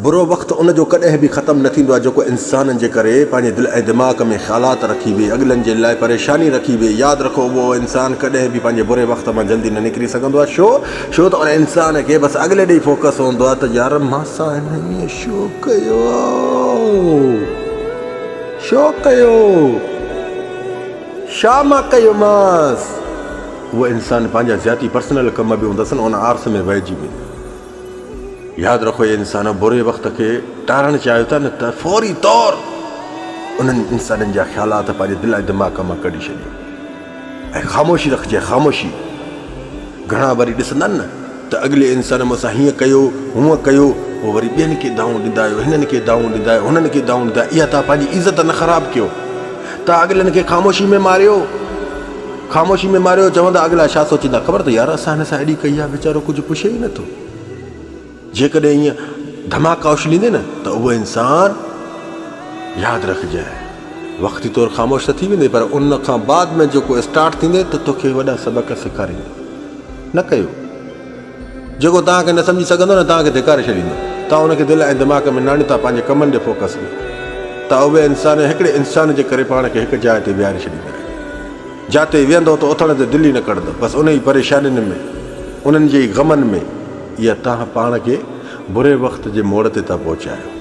برو وقت ان جو ڪڏهن به ختم نه ٿيندو آهي جيڪو انسانن جي ڪري پنهنجي دل ۽ دماغ ۾ خيالات رکي ويهي اڳلن جي لاء پريشاني رکي ويهي ياد رکو اهو انسان ڪڏهن به پنهنجي بري وقت مان جلدي نه نڪري سگهندو آهي ڇو ڇو ته ان انسان کي بس اڳلي ڏي فوڪس هوندو آهي ته يار مان سان هن ائين شو ڪيو شو ڪيو شا مان ڪيومانس اهو انسان پنهنجا ذاتي پرسنل ڪم به هوندس نه ان آرس ۾ وهجي ويندو. ياد رکو اي انسانو بري وقت کي ٽارڻ چاهيو ٿا نه ته فوري طور انهن انسانن جا خيالات پنهنجي دل ۽ دماغ مان ڪڍي ڇڏيو ۽ خاموشي رکجي خاموشي گهڻا وري ڏسندا نه ته اڳلي انسان مون سان هيئن ڪيو هونئن ڪيو پوء وري ٻين کي دانهون ڏيندا آهيو هنن کي دانهون ڏيندا آهيو هنن کي دانهون ڏيندا آهيو اها توهان پنهنجي عزت نه خراب ڪيو توهان اڳلن کي خاموشي ۾ ماريو خاموشي ۾ ماريو چوندا اڳلا ڇا سوچيندا خبر اٿو يار اسان هن سان اهڙي ڪئي آهي ويچارو ڪجهه پڇي ئي نٿو جيڪڏهن ائين ڌماڪا اڇليندي نه ته اهو انسان ياد رکجانء وقتي طور خاموش ته ٿي ويندي پر ان کان بعد ۾ جيڪو اسٽارٽ ٿيندي ته توکي وڏا سبق سيکاريندو نه ڪيو جيڪو توهان کي نه سمجهي سگهندو نه توهان کي ڌڪاري ڇڏيندو. توهان ان کي دل ۽ دماغ ۾ نه آڻيو توهان پنهنجي ڪمن ڏي فوڪس ڏيو ته اهي انسان هڪڙي انسان جي ڪري پاڻ کي هڪ جاء تي ويهاري ڇڏيندا آهن. جاتي ويهندو ته اٿڻ تي دل ئي نه ڪڍندو بس انهي ئي پريشانين ۾ انهن جي ئي غمن ۾ اها توهان پاڻ کي بري وقت جي موڙ تي ٿا پهچايو.